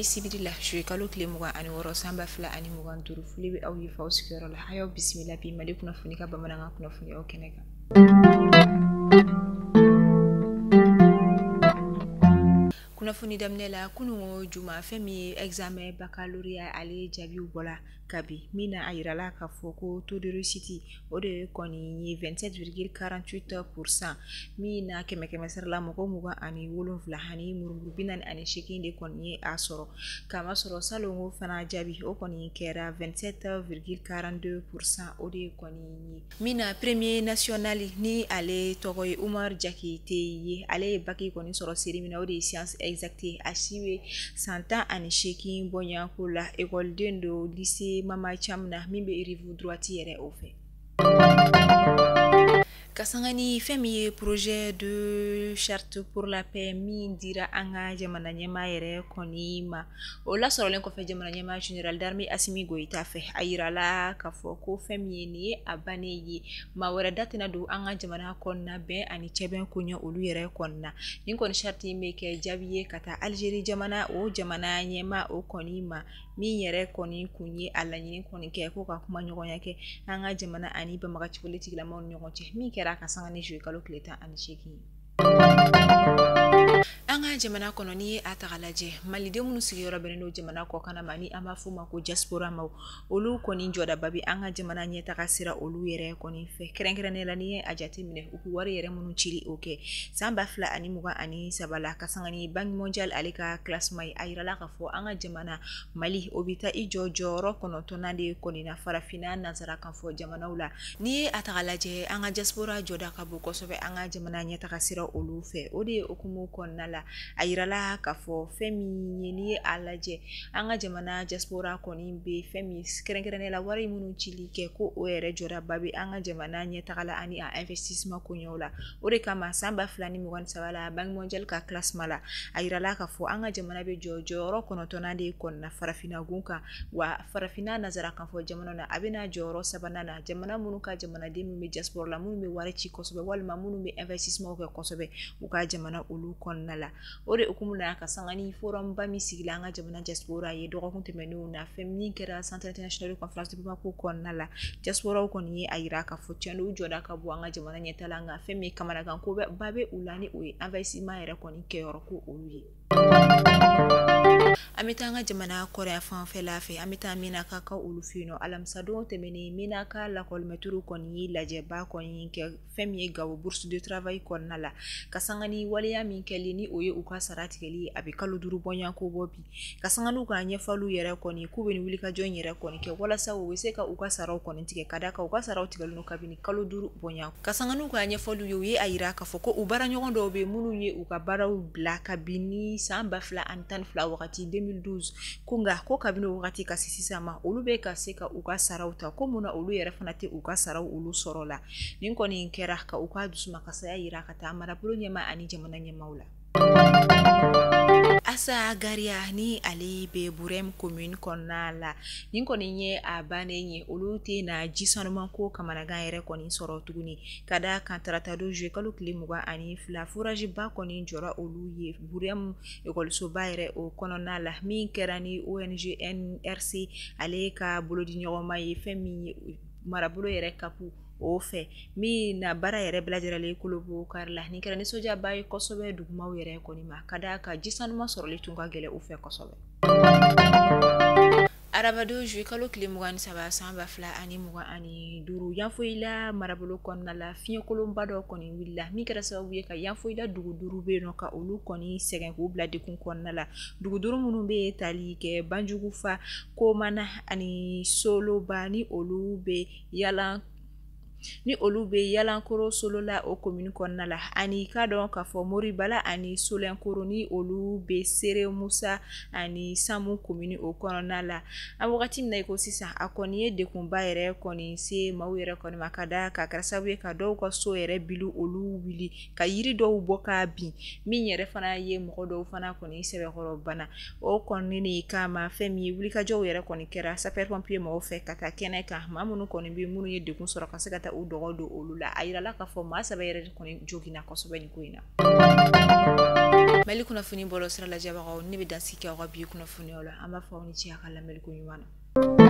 An bɛ sibiri la juillet kalo tile 26 san 2025. Foli bɛ aw ye f'aw sigiyɔrɔ la. A y'aw bisimila bi Mali kunnafoni ka bamanankan kunnafoniyaw kɛnɛ kan. Kunnafoni daminɛ la kununko juma fɛn min ye examen baccalauréat ale jaabiw bɔla kabi min na a yirala k'a fɔ ko taux de réussite o de kɔni ye 27,48% min na kɛmɛ kɛmɛ sara la mɔgɔ 27.48 de kɔni ye a sɔrɔ. K'a masɔrɔ salongo fana jaabi o kɔni kɛra 27,42% o de kɔni ye. Min na premier national ni ale tɔgɔ ye Umar Jakite ye, ale ye bac kɔni sɔrɔ série min na o de ye science exacte. A si bɛ san 18 bɔɲɔgɔnko la, ekɔliden don lycée Mama Cham na min bɛ rive droite yɛrɛ o fɛ. Ka sanga ni fɛn min ye projet de charte pour la paix min dira an ka jamana ɲɛmaa yɛrɛ kɔni ma, o lasɔrɔlen kɔfɛ jamana ɲɛmaa général d'armée Assimi Goïta fɛ, a yirala k'a fɔ ko fɛn min ye nin ye a bannen ye, maa wɛrɛ da tɛna don an ka jamana kɔnɔna bɛn ani cɛbɛn koɲɛ olu yɛrɛ kɔnɔna. Nin kɔni charte in bɛ kɛ jaabi ye ka taa Algérie jamana o jamana ɲɛmaa o kɔni ma, min yɛrɛ kɔni kun ye a laɲini kɔni kɛ ko ka kuma ɲɔgɔnya kɛ an ka jamana ani banbagaciwale tigilamaw ni ɲɔgɔn cɛ, min kɛra ka sanga ni juillet kalo tile 18 ye. An ka jamana kɔnɔ, n'i ye a ta k'a lajɛ, maliden minnu sigiyɔrɔ bɛnnen don jamana kɔkan ma, ni an b'a fɔ o ma ko diaspora maw, olu kɔni jɔdaba bɛ an ka jamana ɲɛtaga sira olu yɛrɛ kɔni fɛ. Kɛrɛnkɛrɛnnenya la, n'i ye a jateminɛ, u bɛ wari yɛrɛ minnu cili o kɛ san 2023 la, ka sanga ni Banque mondiale ale ka classement ye, a yirala k'a fɔ an ka jamana Mali o bɛ taa i jɔ jɔyɔrɔ 9nan de kɔni na farafinna nansara kan fɔ jamanaw la. N'i ye a ta k'a lajɛ, an ka diaspora jɔda ka bon kosɛbɛ an ka jamana ɲɛtaga sira olu fɛ. O de ye hukumu kɔnɔna la, a yirala k'a fɔ fɛn min ye, n'i ye a lajɛ, an ka jamana diaspora kɔni bɛ fɛn min kɛrɛnkɛrɛnnenya la wari minnu cili kɛ, ko o yɛrɛ jɔdaba bɛ an ka jamana ɲɛtaga la ani a investissement koɲɛw la. O de kama san 2023 la, Banque mondiale ka classement la, a yirala k'a fɔ an ka jamana bɛ jɔ jɔyɔrɔ 9nan de kɔnɔna farafinna gun kan, wa farafinna nansara kan fɔ jamana na, a bɛna jɔyɔrɔ sabanan na, jamana minnu ka jamanaden minnu bɛ diaspora la, minnu bɛ wari ci kosɛbɛ walima minnu bɛ investissement kɛ kosɛbɛ u ka jamana olu kɔnɔna la. O de hukumu na, ka sanga ni forum ba min sigila an ka jamana diaspora ye dɔgɔkun tɛmɛnenw na, fɛn min kɛra Centre international de conférence de Bamako kɔnɔna la, diasporaw kɔni ye a yira k'a fɔ tiɲɛ don, u jɔda ka bon an ka jamana ɲɛtaa la, nka fɛn min kamanagan ko ba bɛ u la, ni o ye investissement yɛrɛ kɔni kɛyɔrɔ ko olu ye. An bɛ taa an ka jamana kɔrɔya fanfɛla fɛ, an bɛ taa Menaka ka olu fɛ yen nɔ. Alamisadon tɛmɛnen, Menaka lakɔlimɛtiriw kɔni ye lajɛba kɔni kɛ fɛn min ye Gawo bourse de travail kɔnɔna la, ka sanga ni waleya min kɛli ni o ye u ka sara tigɛli ye, a bɛ kalo 5 bɔɲɔgɔnko bɔ bi. Ka sanga n'u ka ɲɛfɔliw yɛrɛ kɔni k'u bɛ nin wulikajɔ in yɛrɛ kɔni kɛ walasa u bɛ se ka u ka saraw kɔni tigɛ, ka d'a kan u ka saraw tigɛlen don kabini kalo 5 bɔɲɔgɔn. Ka sanga n'u ka ɲɛfɔliw ye, u ye a yira k'a fɔ ko u baaraɲɔgɔn dɔw bɛ minnu ye u ka baaraw bila kabini san 2012 wagati 2012, ko nka ko kabini o wagati ka se sisan ma, olu bɛ ka se ka u ka saraw ta, ko mun na olu yɛrɛ fana tɛ u ka saraw olu sɔrɔ la. Nin kɔni kɛra ka u ka dusumakasaya yira ka taa marabolo ɲɛmaa ani jamana ɲɛmaaw la. Asa Garia ni ale bɛ Burem commune kɔnɔna la, nin kɔni ye a bannen ye, olu tɛ na ji sanuman ko kamanagan yɛrɛ kɔni sɔrɔ tuguni, ka da kan tarata don juillet kalo tile 22, forage ba kɔni jɔra olu ye Burem ekɔlisoba yɛrɛ o kɔnɔna la, min kɛra ni ONG NRC ale ka bolodiɲɔgɔnma ye, fɛn min ye marabolo yɛrɛ kapu o fɛ, min na baara yɛrɛ bɛɛ lajɛlen kolobo kari la. Nin kɛra nisɔndiyaba ye kosɛbɛ dugumaw yɛrɛ kɔni ma, ka d'a kan ji sanuman sɔrɔli tun ka gɛlɛn u fɛ kosɛbɛ. Arabadon juillet kalo tile 23 san 2025, Yanfoyila marabolo kɔnɔna la, fiɲɛkolonba dɔ kɔni wulila min kɛra sababu ye ka Yanfoyila dugu 5 bɛ yen nɔ ka olu kɔni sɛgɛn k'u bila degun kɔnɔna la. Dugu 5 minnu bɛ tali kɛ Banjugufa, Komana ani Soloba, ni olu bɛ yalan ni olu bɛ Yalankoro Solola o commune kɔnɔna la, ani k'a dɔn k'a fɔ Moribala ani Solenkoro, ni olu bɛ Sere Musa ani Samu commune o kɔnɔna la. An wagati min na i ko sisan, a kɔni ye degunba yɛrɛ kɔni se maaw yɛrɛ kɔni ma, ka da ka kɛra sababu ye ka dɔw ka so yɛrɛ bili olu wuli, ka yiri dɔw bɔ k'a bin, min yɛrɛ fana ye mɔgɔ dɔw fana kɔni sɛbɛkɔrɔ bana. O kɔni ni kama fɛn min ye wulikajɔw yɛrɛ kɔni kɛra sapeur pompier mɔgɔw fɛ ka taa kɛnɛ kan, maa minnu kɔni bɛ minnu ye degun sɔrɔ ka se ka taa u dɔgɔ don olu la. A yirala k'a fɔ maa 3 yɛrɛ kɔni joginna kosɛbɛ nin ko in na. Mali kunnafoni bɔlɔlɔsira lajɛbagaw, ne bɛ dan sigi aw ka bi kunnafoniyaw la. An b'a fɔ aw ni ce a ka lamɛnni ko ɲuman na.